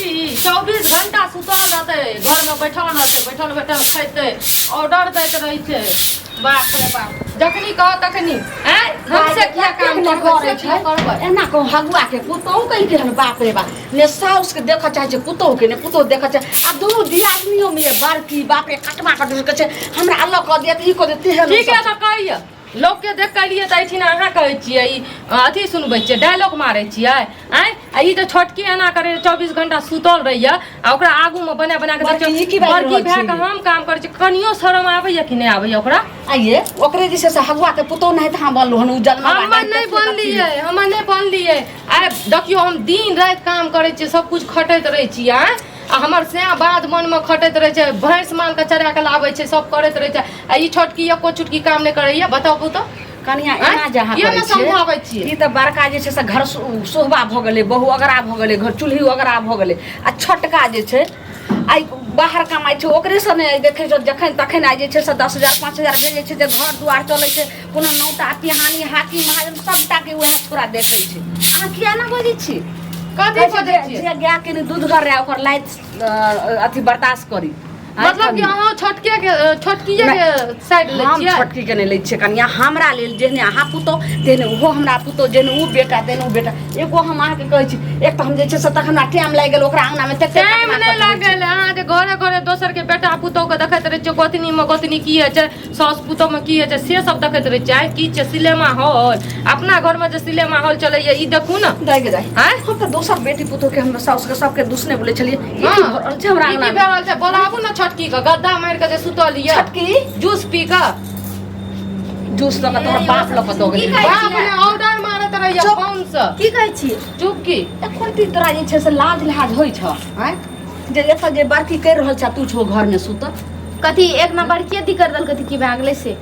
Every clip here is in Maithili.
छोटकी 24 घंटा सुतल रहतै, घरमे बैठल रहतै, बैठल बैठल खैतै, ऑर्डर दैत रहै छै। बाप रे बाप, जखनी कह तखनी आँय हमसे किया काम करबै, से किया करबै। एना कहूँ हगुआ के पुतोहु कहि के हन, बाप रे बाप, ने साउस के देखऽ चाहै छै पुतोहु के, ने पुतोहु देखऽ चाहै। आ दुनू दियादनियो में ये बड़की बाप रे कटवा कटुर के छै, हमरा अलग कऽ देत, ई कऽ देत, तेहन ठीक है तऽ कहिया लोकके देख कऽ एलियै तऽ एहिठिना अहाँ कहै छियै ई अथी सुनबै छियै, डायलॉग मारै छियै आँय। आ ई जे छोटकी एना करै 24 घंटा सुतल रहैया आ ओकरा आगूमे बना बना कऽ बड़की ई की बाजि बड़की रहल भए छी? कऽ हम काम करै छी, कनियो शरम आबैया कि नहि आबैया ओकरा? आइए ओकरे जे छै से हगुआ के पुतोहु नहि तऽ अहाँ बनलहुँ हन, ओ जन्म हमर नहि बनलियै, हमर नहि बनलियै। आइ देखियौ हम दिन राति काम करै छियै, सब कुछ खटैत रहै छियै आँय। आ हमर सैं बाध बनमे खटैत रहै छै, भैंस मालके चरा कऽ लाबै छै, सब करैत रहै छै, आ ई छोटकी एको चुटकी काम नहि करैया। बताबू तऽ कनिया एना जे अहाँ किया करै ने छियै, समझाबै छियै? ई तऽ बड़का जे छै से घर सोहबा भऽ गेलै, बहु अगरा भऽ गेलै, घर चूल्ही अगरा भऽ गेलै। आ छोटका जे छै आइ बाहर कमाइ छै, ओकरेसँ नहि देखै छै, जखन तखन आइ जे छै से 10,000 5,000 भेजै छै, जे घर दुआर चलै छै। कोनो नौता पिहानी हाकिम महाजन सबटाके उएह छोड़ा देखै छै। अहाँ किया ने बजै छी? कथी कहै छै बजै जे छियै? जे गाय के ने दूध रहै ओकर लाइत अथी बर्दाश्त करी। मतलब कि अहाँ छोटके के छोटकिए के साइड लै हम छियै? छोटकी के नहि लै छियै कनिया। हमरा लेल जेहने अहाँ पुतोह तेहने ओहो हमरा पुतोह, जेहने ओ बेटा तेहने ओ बेटा। एगो हम अहाँके कहै छी, एक तऽ हम जे छै से तखन हमरा टाइम लागि गेल ओकरा अङ्गनामे तते टाइम कटना नहि कटबै लागल। अहाँ जे घरे घरे दोसर के बेटा पुतोह के देखैत रहै छियै, गोतनी मे गोतनी की होइ छै, साउस पुतोहमे की होइ छै, से सब देखैत रहै छियै। आइ की छै सिनेमा हॉल? अपना घरमे जे सिनेमा हॉल चलैया ई देखू ने। दाइ गे दाइ, आँय? हम तऽ दोसर बेटी पुतोह के हमरा साउस के सबके दूसने बोलै छलियै। ई की हँ। भऽ रहल छै हमरा ई की अङ्गनामे? भए रहल छै? बोलाबू ने छोटकी के, गद्दा मारि के जे सुतल यऽ। छोटकी जूस पी कऽ जूस लऽ कऽ तोहर बाप लऽ कऽ दऽ गेलै। की कहै बाप छियै? ने ऑर्डर मारैत रहैया चुप। फोन से। की कहै छी? चुप की? एखन ती तोरा जे छै से लाज लिहाज होइ छ आँय, जे एतऽ जे बड़की करि रहल छै तू छो घरमे सुतल? कथी एक नंबर के दिक्कत देलकै? की भए गेलै से?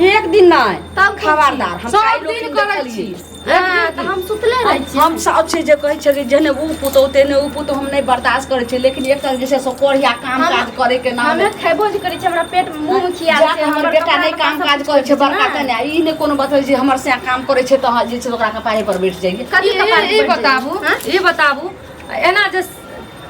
एक दिन नहि तब की खबरदार, हम सब काल्हि दिन लोकनि करै देखलियै। छी। हाँ, तऽ हम सुतले रहै छी। हम सब छै जे कहै छै कि जेहने उ पुतोह तेहने उ पुतोह, हम नहि बर्दाश्त करै छी, लेकिन एकटा जे छै से कोढ़िया काम काज करे के नाम हमे खेबो जे करै छी, हमरा पेट मुँह मे खिया जा कऽ हमर बेटा नहि काम काज करै छै बड़का कने, ई नहि कोनो बात होइ छै। हमर से काम करै छै तऽ जे छै ओकरा कपारे पर बैठ जाइए। कथी कपारे ई पर बताबू, हाँ? ई बताबू, एना जे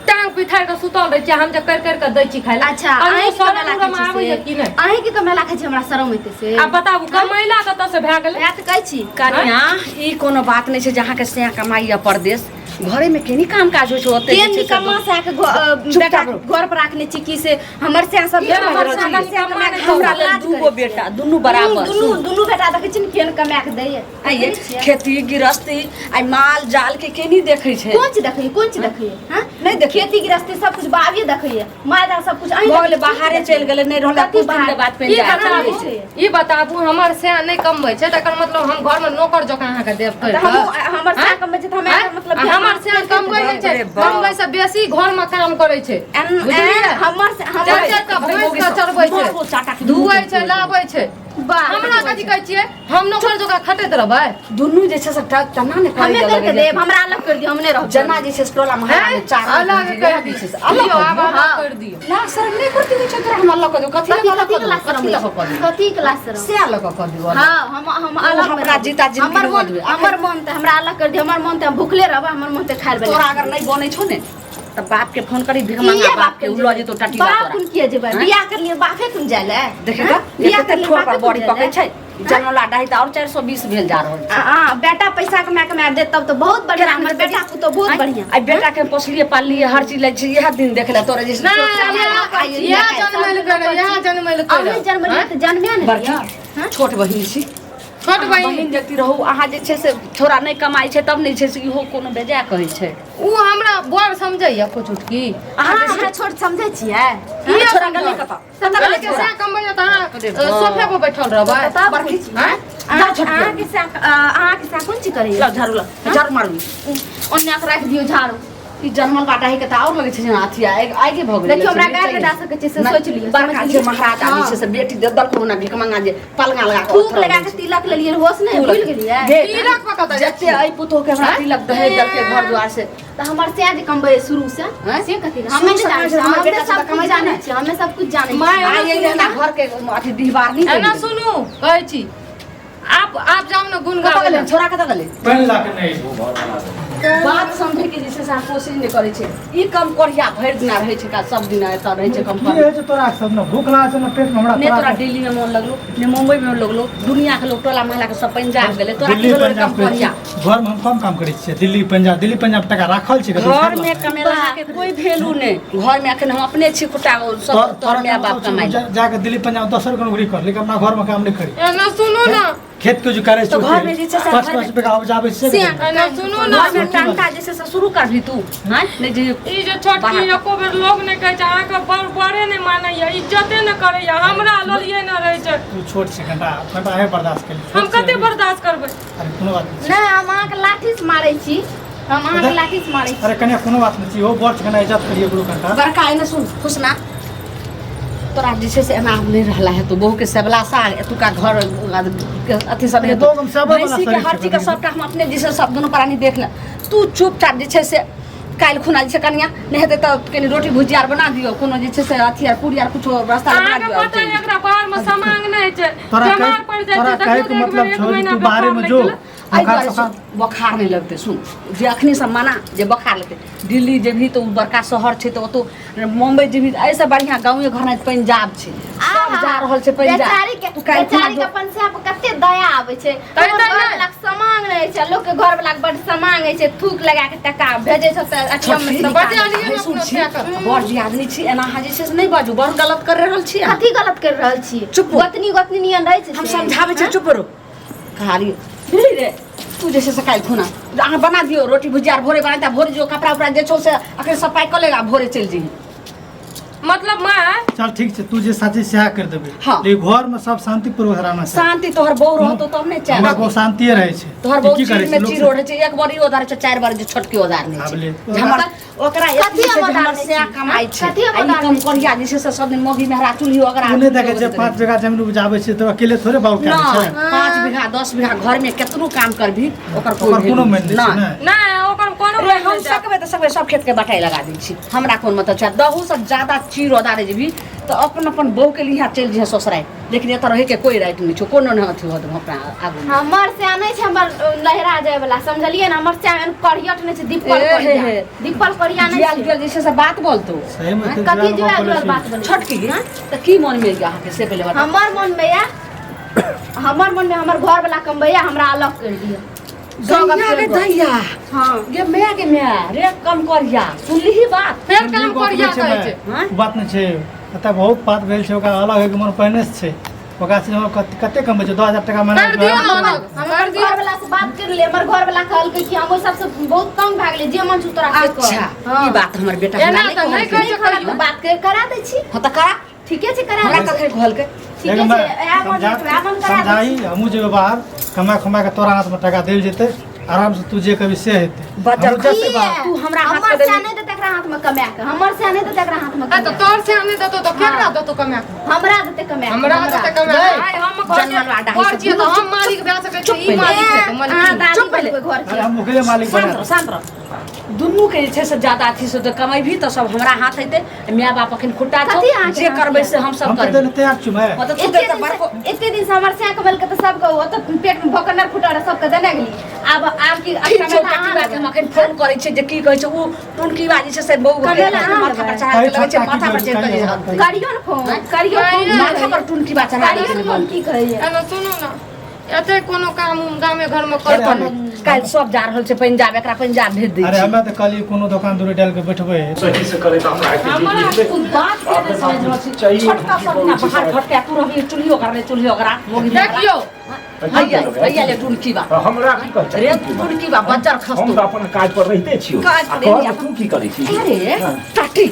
टांग पिथारि कऽ सुतल रहै छियै, हम जे करि करि कऽ दै छी खाइ लए। अच्छा, कनियो अहीं के शरम कमेला उरम खाइ छी आबैया से? कि नहि? अहीं के कमेला खाइ छी, हमरा शरम हेतै से? आब बताबू, कमैला कतऽ से भए गेलै? वएह तऽ कहै छी। कनिया, ई कोनो बात नहि छै जे अहाँके सैया कमाइया परदेश, घरे में केनी काम काज होइ छै ओते जे केहन छै से निकम्मा से आके चुपचाप बेटा रहू। घर पर राखने छी कि से हमर से सब ये हमर हमर से से कमा कमा नहि के हमरा लेल काज दूगो करै बेटा दुनू बराबर। दुनू दुनू बेटा देखै छी ने केहन कमा के दैया। आइए खेती गृहस्थी आइ माल जाल के केनी देखै छै? कोन चीज देखैए, कोन चीज देखैए? हाँ नहि देखैए। खेती गृहस्थी सब कुछ बाबे देखैए, माल जाल सब कुछ अहीं भऽ गेलै, देखै छी, बाहरे चलि गेलै, नहि रहलै कथी कुछ दिन के बाहर? बाद फेर ई जाय बताबू, छै। ई बताबू, हमर सैं नहि कमबै छै तकर मतलब हम घरमे नौकर जकाँ अहाँके देब तऽ करि हमहूँ कऽ? हमर आँय? सैं कमबै छै तऽ हमे आँय? मतलब आ हमर सैं कमबै नहि छै, बाप रे बाप। कमबै से बेसी घरमे काम करै छै, बुझलियै? हमर हमर चारि चारि टा भैंस के चरबै छै, धुऐ छै, लाबै छै। बाप हमरा कथी कहै छियै? हम नौकर जकाँ खटैत रहबै? दुनू जे छै से तना ने करै हमे लगै करके छै। देब, हमरा अलग कर दियौ, हम नहि रहब। जेना जे छै से टोला मोहल्ला में चार अलग कर जे दियौ छै से अलग दियौ, कऽ आब दियौ। अलग कर दियौ। ना शरम नहि करती होइ छै तोरा? हम अलग कऽ दियौ कथी कथी लऽ कऽ कथी अलग क्लास कऽ दियौ? कथी लऽ कऽ कऽ दियौ? कथी क्लास रह से लऽ कऽ कऽ दियौ अलग। हाँ, हम ओ अलग हमरा रहब। जीता जिंदगी हमर रहऽ मन देबै। हमर मन तऽ हमरा अलग कर दियौ, हमर मन तऽ हम भुखले रहब, हमर मन तऽ खाय तोरा अगर नहि बनै छौ ने तऽ बाप के फोन करी, भीख मांगा बाप के, उ लऽ जेतौ टटीला बाप तोरा। कुन किया जेबै? आँय? बियाह करलियै बापे कुन जाय ले? देखे हाँ? तऽ बियाह एते करलियै ठोर पर बापे कुन बड़ी जाय ले? पकै छै, जनौला डाही तऽ और 420 भेल जा रहल छै। आ बेटा पैसा कमा कमा देत तब तऽ बहुत बढ़िया, हमर बेटा पुतोह बहुत बढ़िया। आइ बेटा के पोसलिए पाललिए, हर चीज लै छै, इएह दिन देख ले तोरा जे नहि, इएह जनमैल करे, इएह जनमैल करे। अहीं जनमलियै तऽ जनमे ने बड़की लिअ। हाँ? छोट बहिन छी, छोट अहाँ बहिन बहिन जगती रहू। अहाँ जे छै से छोरा नहि कमाइ छै तब नहि छै से इहो कोनो बेजाय कहै छै? उ हमरा बड़ समझैया कुछ उठकी। अहाँ अहाँ जे हमरा छोट समझै छियै? किया छोरा गेलै समझब? कतऽ? कतऽ गेलै अहाँके छोरा? सएह कमबैया तऽ अहाँ अरे बाप। सोफे पर बैठल रहबै? तब बड़की छी। आँय? जाउ छोटकी। अहाँके अहाँके सा कोन चीज करैया? लाउ झाड़ू, लाउ झाड़ू मारू। ओन्ने के राखि दियौ झाड़ू। ई जनमल बाटा ही के तऽ आओर लगै छै जेना अथी आगे भऽ गेलै। देखियौ, हमरा गारि नहि दऽ सकै छी से सोचि लियौ, बड़का समझि छै लियौ। महाराज आदमी हाँ। छै से बेटी दे देलको ना भीख मंगा जे पलंगा लगा कऽ थूक ओथरल लगा रहै के छै। तिलक लेलियै, होश नहि भूलि गेलियै? तिलक पर कतऽ जाइ जते एहि पुतोह के हमरा तिलक दहेज देलकै घर दुआर से। तऽ हमर सएह जे कमबै शुरू से हैं? से कथी शुरू हमे से नहि जानै कमाइ छै, हमर छियै, बेटा हमे सब सब कुछ कमाइ छै जानै ने। छियै, हमे सब कुछ जानै माय, छियै। आइ एलै हमरा घर के अथी डिहबार नहीं एना सुनू, कहै छी आप आप जाउ ने गुण कतऽ गाबै गेलै लए। छोरा? कतऽ गेलै? पानि लऽ के नहि अयबो घर वाला। बात समझे के जे छै से अहाँ कोशिश नहि करै छै। ई कम कोढ़िया भरि दिना रहै छै, सब दिना एतऽ रहै छै कम की होइ छै तोरा सब ने भूख लागल छै ने पेट में हमरा। ने तोरा दिल्ली में मोन लगलो ने मुंबई में लगलो, दुनिया के लोग टोला मोहल्ला के सब पंजाब गेलै, तोरा दिल्ली की भेलो पंजाब कम कोढ़िया? घर में हम कम काम करै छियै। दिल्ली पंजाब, दिल्ली पंजाब टका राखल छै कतौ? घर में कमेला के कोई वैल्यू नहि। घर में अखन हम अपने छी खुटा सब, तोहर माय बाप कमाइ जाके दिल्ली पंजाब दोसर के नौकरी कर, लेकिन अपना घर में काम नहि करी। एना सुनू ने, खेत के जो करे तो घर में जे छै से 5 घर में- 5 रुपया उपजाबै छै। से एना सुनू ने, घर में टंका जे छै से शुरू करबही तू? हैं नहि जे ई जे छोटकी बाहर। एको बेर लोग नहि कहै छै अहाँके, बड़ बड़े नहि मानैया, इज्जते नहि करैया, हमरा ललिए नहि रहै छै। तू छोट छै, कनिटा कनिटा अहें बर्दाश्त करी। हम कते बर्दाश्त करबै? अरे कोनो बात नहि छै। नहि, हम अहाँके लाठी से मारै छी, हम अहाँके लाठी से मारै छी। अरे कनिया, कोनो बात नहि छै, इहो बड़ छै, कनिटा इज्जत करिए गुरु कनिटा। बड़का एने सुन खुशना, तोरा जे छै से एना नहि रहला हेतौ बहुके सेबला साग, एतुका घर के अथी सब हेतौ। बहुके सेबला भैंसीके शरीर हर छै। चीजके सबटा हम अपने जे छै सब दुनू प्राणी देख ले। तू चुपचाप जे छै से काल्हि खुना जे छै कनिया नहि हेतै तऽ कनि रोटी भुजिया आर बना दियौ, कोनो जे छै से अथी आर पूरी आर कुछो रास्ता बना अहाँके दियौ। पता है एकरा बाहर में सामांग नहि छै, तोरा बेमार कहै पड़ि जाइ तोरा छै। कहैके देखियौ तऽ एक मतलब बेर एक छौ जे महीना तू बाहरे बोखार में जो लागि गेलै। एहि बोखार दुआरे सोखार सुन, बोखार नहि लगतै। सुन जे अखनी से मना जे बोखार लगतै, दिल्ली जेबही तऽ ओ बड़का शहर छै, तऽ ओतौ मुम्बई जेबही, एहिसँ बढ़िआँ गाँवे घर नहि पंजाब छै, सब जा रहल छै पंजाब। बेचारी के तू काल्हि खुना बेचारी के अपन से कते दया आबै छै। तै हमर तै घर नहि। वाला के सामांग नहि छै, लोक के घर वाला के बड सामांग होइ छै, थूक लगा के टका भेजै छै तऽ ATM में छोटकी, से बजे आलिए ने भैंसुर अपनो छी, त्याग कर। बड़ दियादनी छी, एना अहाँ जे छै से नहि बाजू, बड़ गलत कर रहल छी अहाँ। कथी गलत कर रहल छी? चुप। गोतनी गोतनी नियन रहै छै हम से। समझाबै छी, चुप रहो। खाली बुझली रे, तू जे छै से काल्हि खुना अहाँ बना दियौ रोटी भुजिया आर, भोरे बनाता, भोरे जो कपड़ा उपड़ा जे छौ से अखन सफाइ कऽ लेगा, भोरे चलि जइहे। मतलब माँ चल ठीक छै, तू जे साची सएह कर देबै। हाँ। लेकिन घर में सब शांतिपूर्वक रहना छै। शांति तोहर बहू रहतो तब ने चैन। हमरा बहुत शांतिए रहै छै। तोहर ई बहू की करै चीर में छै लोक चीर ओढ़ै छै, एक बार ई औजार छै, चारि बार जे छोटकी औजार नहि आब छै। ले। जे हमर ओकरा कथी एतनी छै जे औजार हमर नहि सएह छै? कमाइ छै। कथी आ ई औजार कम नहि छै? करिया जे छै से सब दिन मौगी मेहरा चूल्ही ओकरा तू नहि देखै छै 5 बीघा जमीन उपजाबै छै तऽ अकेले थोड़े बाबू कए लै नहि छै। 5 बीघा 10 बीघा घर में केतनो काम करबी ओकर कोई ओकर कोनो मानि नहि छै नहि। ने। नहि, ओकर कोनो रे हम सकबै तऽ सकबै, सब खेत के बटाई लगा दै छी, हमरा कोन मतलब छै। दहू से ज्यादा चीर ओदारे जेबही तऽ अपन अपन बहू के लिहा चलि जइहे ससुरारि, लेकिन एतऽ रहै के कोई राइट नहि छौ, कोनो नहि अथी होत अपना आगू मे। हमर से नहि छै हमर नहिरा जाय वाला, समझलियै ने? हमर से एहन करियट नहि छै, दीपल ए हे करिया। हे। दीपल करिया नहि जुआल छै। जुआल जे छै से बात बोलतो। सही में तऽ कथी जुआल जुआल बोलै जुआल छै। बात बोलै? छोटकी तऽ की मन में अहाँके से पहिले बताउ। हमर मन में या हमर मन में हमर घर वाला कमबैया हमरा अलग कर दिया। सौ गप दैया गे फेर गप। दैया। हाँ। गे माय गे माय रे कम करिया, सुनलिही बात? फेर काम बात करिया नहि छै कहै माय। छै। हाँ? बात नहि छै, एतऽ बहुत बात भेल छै, ओकरा अलग होइके मन पहिने से छै। ओकरा से हमर कते कमबै छै 2000 टका महीना। कर दियौ ने अलग। हम हमर घर वाला से बात कर ले, हमर घर वाला कहलकै कि हम ओहि सबसे बहुत तंग भए गेलै, जे मन छौ तोरा से कर। अच्छा। हाँ। ई बात हमर बेटा हमरा एना नहि तऽ नहि कहलकै। कहै छै नहि खराब कहियो। बात कर करा दै छी। हँ तऽ करा। ठीके छै, करा हमरा दै छी। कखन कहलकै? ठीके लेकिन छै, इएह मन समझा वएह मन करा दै समझाही, हमहूँ जेबै बाहर कमा खमा के तोरा हाथमे टका देल जेतै, आराम से तू जे कभी से हेतै। बजर हमहूँ छी। जेतै बाहर। तू हमरा हाथ हमर के से देली। नहि देतै एकरा हाथमे कमा के, हमर से नहि देतै एकरा हाथमे आ तऽ कमा के। तोर से नहि देतौ तऽ केकरा देतौ कमा के? हमरा देतै कमा के। हमरा देतै कमा के। आइ हम घर के जनमल आडा घर छियै तऽ हम मालिक भए सकै छियै, ई चुप मालिक ए, हेतै, अहाँ मालिक। दादी चुप पहिले। बनबै घर के। अरे हम ओकरे मालिक शांत बना रह, शांत रह। दुनू के जे छै से ज्यादा अथी से तऽ कमेबही तऽ सब हमरा हाथ हेतै, माय बाप अखन खुट्टा छौ, कथी अहाँके जे हाथ करबै यऽ? से हम सब हम तऽ करबै। देले तैयार छी माय। हँ तऽ तू एते तऽ दिन बड़को से एते दिन से हमर सैं कमेलकै तऽ सबके ओतऽ पेट में भकन्नर फुटल रहै, सबके देने गेली। आब आब की ठीक छौ कमेला टटकी अहाँ बात, हम लेबै। अखन फोन करै छियै जे की कहै छै ओ टुनकी बाजी छै से बहू कमेला अहाँ माथा पर लेबै। चढ़ा के लगै छै, कही माथा पर छोटका चढ़ि की कऽ जे कहै हगतै। करियौ ने फोन, करियौ फोन, माथा पर टुनकी बा चढ़ा करियौ ने फोन, की कहैया? एना सुनू ने, एते कोनो काम उम गामे घर में एतऽ करतै नहि। काल्हि सब जा रहल छै पंजाब, एकरा पंजाब भेज दै अरे छी। हमे तऽ कहलियै कोनो दोकान दूरी डालि के बैठबै। सही से करे तऽ हमरा एते हमरा जे तू बात के नहि समझ रहल छी। चाहिए छोटका सब दिना बाहर फटके तू रहबी चूल्हियो करने चूल्हियो ओकरा मोगी देखियौ। हैया हैया ले टुनकी बा। हमरा की कहै रे छै? टुनकी बा बज्जर हम खसतो। तऽ अपन काज पर रहिते छियौ। काज आ पर कह रहियै। तऽ तू की करै छी? अरे टाटी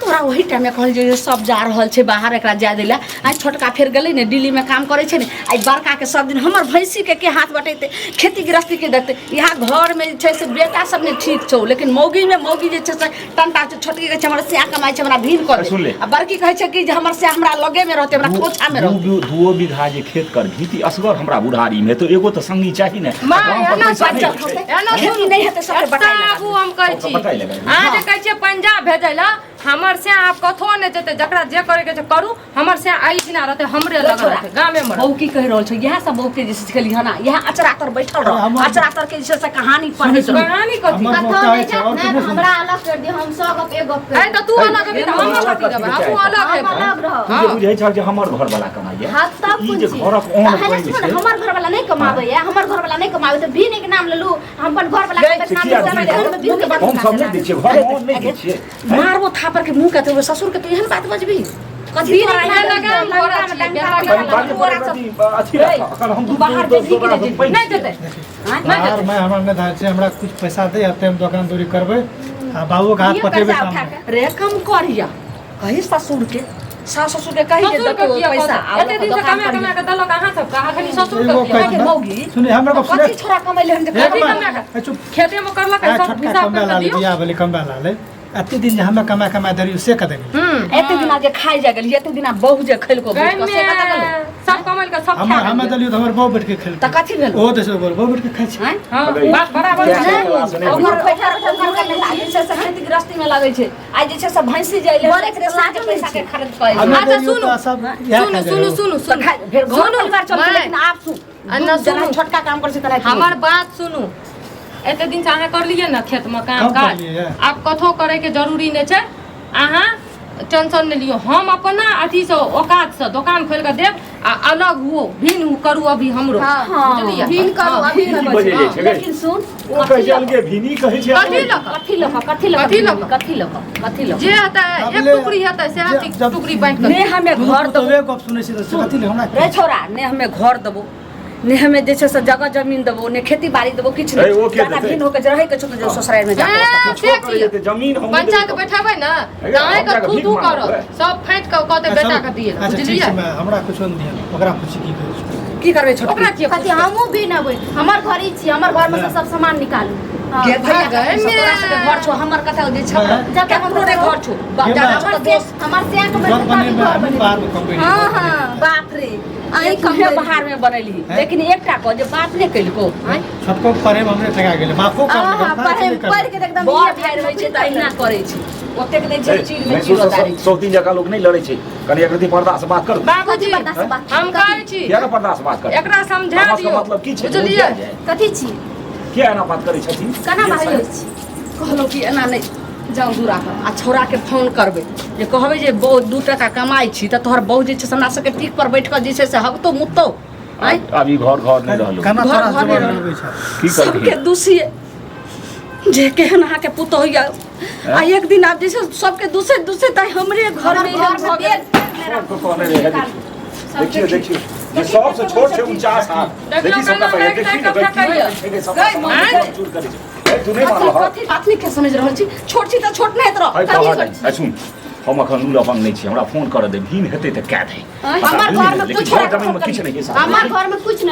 तोरा ओही टाइममे कहल जे सब जा रहल छै बाहर, एकरा जाय दै लए। आइ छोटका फेर गेलै ने दिल्लीमे काम करै छै ने। आइ बड़काके सब दिन हमर भैंसीके के हाथ बटेतै, खेती गृहस्थीके देखतै? यहाँ घरमे जे छै से बेटा सब नहि ठीक छौ, लेकिन मौगीमे मौगी जे छै से टंटा छै। छोटकी कहै छै हमर सएह कमाइ छै, हमरा भीन कऽ सुन दे। ले। आ बड़की कहै छै कि जे हमर सएह हमरा लगेमे रहतै, हमरा खोछामे रहतै। 2 बीघा जे खेत करबही तऽ असगर हमरा बुढ़ारीमे तऽ एगो तऽ संगी चाही ने। आ माय, गाम पर एना पैसा नहि बच्चा होइ छै। एना खेती सुनू नहि हेतै सबके एतऽ बटाइ लगा आबू, हम कहै छी बटाइ लगा दियौ। अहाँ जे कहै छियै पंजाब भेजै लए, हमर से आब कथो नहि जेतै, जकरा जे करे के छै करू, हमर से आई दिना रहतै हमरे लग रहतै गामे मे। बहू की कहि रहल छौ? इएह सब बहू के जे सिखेली हन, इएह अचरा तर बैठल रह, हमर- अचरा तर के जे छै से कहानी पढ़ैत रह। कहानी कथी? हमर कतौ मौका नहि अछि जायत और ने, किछु हमरा अलग कर दियौ, हम 100 गप एक गप ऐ कर तऽ तू अलग हेबही तऽ हम अलग हेबै, हमहूँ अलग हम हेबै। अलग रहब। तू जे बुझै छह जे हमर घर वाला कमाइया, हाँ तब ई कोन जे चीज? घरक ओन तऽ बनि सुन, छै। हमर घर वाला नहीं कमाबैया, हमर घर वाला नहीं कमाबै तऽ भी के नाम लेलू, हम अपन घर वाला के से नाम किया लेलू, भी? घर में भी के हम सब नहि दै छियै, घर मे ओन नहि दै छियै। मारबो थापर के मुंह के तो ससुर के, तू एहन बात बजबी कथी? दिन तोरा राति एहन लगाम लंका घोड़ा में छियै, डंका बेला में कनि बात तोरा पर सब- अथी राख, अखन हम तू बाहर दू जेबही कि दोबारा नहि हम जेबही? पैघ नहि छियै। जेतै। बाहर में हमरा नहि धार छै, हमरा कुछ पैसा दे हते हम दोकान दौरी करबै आ बाबू के हाथ दियौ पटेबै कर्जा शाम उठा में। के। रे कम करिया, कही ससुर के, सास ससुर के कही जे ससुर के देखो किया पैसा कहतै? आब एते दिन से दोकान कमा पर कमा के देलक अहाँ सबके, अखनी ससुर के एगो किया? कहै के मौगी सुनी हमरा गप सुने कथी छोरा कमैले हन जे एक कथी बार- कमा के? ए, चुप खेते में करलक आ, सब छोटका हिसाब कमबा कर ला ले, दियौ। बियाह भेलै कमबा ला ले, एते दिन जे हमे कमा कमा देलियौ से कतऽ गेलै? एते दिना जे खाइ जा गेली, एते दिना बहू जे खैलको गाय बैठ कऽ, से कतऽ गेलै? में सब कमैल के सब हम खा हमे गेलियै। देलियौ तऽ हमर बहू बैठ के खेलकै। तऽ कथी भेल? ओहो तऽ बहू बैठ के खाइ छै। आँय? हँ, बात बराबर किया छै। केला से नहि ओकर होइ ओकर ओकर कल्ला जे छै से खेती गृहस्थी में लगै छै। आइ जे छै से भैंसी जे अइलै बोलै छै से लाजो के पैसा नहि के खरीद कऽ अइलै। हमे अच्छा, देलियौ सुनू। तऽ सब इएह सुनू खाइ सुनू जाइ। सुनू तऽ सुनू फेर घर सुनू, परिवार चलतै, माय, लेकिन आब सुन आ न जेना सुनू। छोटका काम करै छै तेना हमर बात सुनू, एते दिन से अहाँ करलियै ने खेत में काम कब काज, करलियै? आब कथो करे के जरूरी नहि छै, अहाँ टेंशन नहि लियौ, हम अपना अथी से औकात से दोकान खोलि कऽ देब आ अलग हुओ भिन्न हुओ करू अभी हमरो। हाँ, बुझलियै? भिन्न करू, हाँ। अभी की करू। बजै जाइ छै गे? लेकिन सुन, ओ कहै छै अलगे भिनी, कहै छै कथी अलगे। लऽ कऽ? कथी लऽ कऽ, कथी लऽ कऽ, कथी लऽ कऽ? कथी लऽ कऽ, कथी लऽ कऽ? जे हेतै अब एक ले- टुकड़ी हेतै सएह जब- टुकड़ी बाँटि कऽ ने हमे दुनू घर देबो पुतोहुए गप सुनै छै तऽ से कथी ले हमरा रे छोरा, ने हमे घर देबो, ने हमे जे छै से जगह जमीन देबो, ने खेती बाड़ी देबो, किछु ए, नहि। ओ के ज्यादा देतै? भिन्न होके जे रहै के छौ तऽ जो ससुरारि में जा कऽ ए, किछो से करै किया? जेतै, जमीन हम नहि पंचायत देबै। बैठेबै ने अरे, तऽ हम अहाँके जाकऽ थू भीख थू मांगबै। करत, सब फाँटि कऽ कहतै अच्छा, बेटा के दिए अच्छा ठीक बुझलियै? छै, मैं हमरा कुछो नहि दिअ, ओकरा पूछी की कहै छै। की करबै छोटकी? ओकरा किया कथी हमहूँ भी नबै, हमर घर ई छी, हमर घर में से सब सामान निकालू। हाँ। गे भैया, गए कथी सब तोरा सबके घर छौ, हमर कथा जे छौ, मैं- केकरो रे घर छौ, गे दादा मैं- छौ हमर तऽ से दोस्त। हमर से के घर बैठे बनेबै घर हमहूँ बनेबै। बाहरमे कमबै हाँ हाँ बाप रे, अहीं तुहे कमबै। बाहर में बनैली, हैं? लेकिन एकटा कह जे बाप ने केलको। आँय? छोटको पढ़े में हमरे ठगा गेलै, बापो काम हाँ, नहि हाँ, करता, पढ़े नहि पढ़ के तऽ एकदम बड़ इहे भाई रहै छै तऽ अहिना करै छै, ओतेक नहि छै, ए, चीर में भैंसुर चीर से उतारै छै। सौतीन जकाँ लोक नहि लड़ै छै, कनि एक रति पर्दा से बात करू। बाबूजी कथी पर्दा से बात? हम कहै छी किया ने पर्दा से बात करू? एकरा समझा हमरा सबके दियौ। मतलब की छै? बुझलियै? बुझिया जाय। कथी छी? किया एना बात करै छथिन? केना जे बात सही- करै छी? कहलहुँ कि एना नहि जाउ दूरा पर, आ छौड़ाके फोन करबै जे कहबै जे बहु 2 टका कमाइ छी तऽ तोहर बहु जे छै से हमरा सबके टीक पर बैठ कऽ जे छै से हगतो मुततो। आँय? आब ई घर घर नहि रहलो। केना घर- तोरा घर जवाब नहि लगबै छै? की सबके करबिही? दूसिए जे केहन अहाँके पुतोहु यऽ, आ एक दिन आब जे छै सबके दूसैत दूसैत आइ हमरे घर में हमर एहन घर में भऽ गेल। बेल बेल सबके कहने रहै, देखियौ देखियौ देखियौ जे सबसँ छोट छै 49 हाथ। देखियौ देखी सबटा केना पहिले, लागि देखी लागि ने, कऽ की फेकैया। छै ने, सबटा गै, सामान आँय? चूर करै छै। ए, तू नहि कथी मानलह? कथी बात नहि के समझ रहल छी, छोट छी तऽ छोट नहि हेत रह, है कथी कहऽ छोट नहि। छी? है सुन, हम अखन लूल अपन नहि छी, हमरा फोन करऽ दे, भीन हेतै तऽ कए दे। आँय? हमर घर में लेकिन कुछ घर जमीन मे किछु नहि छै। हमर घर में कुछ नहीं।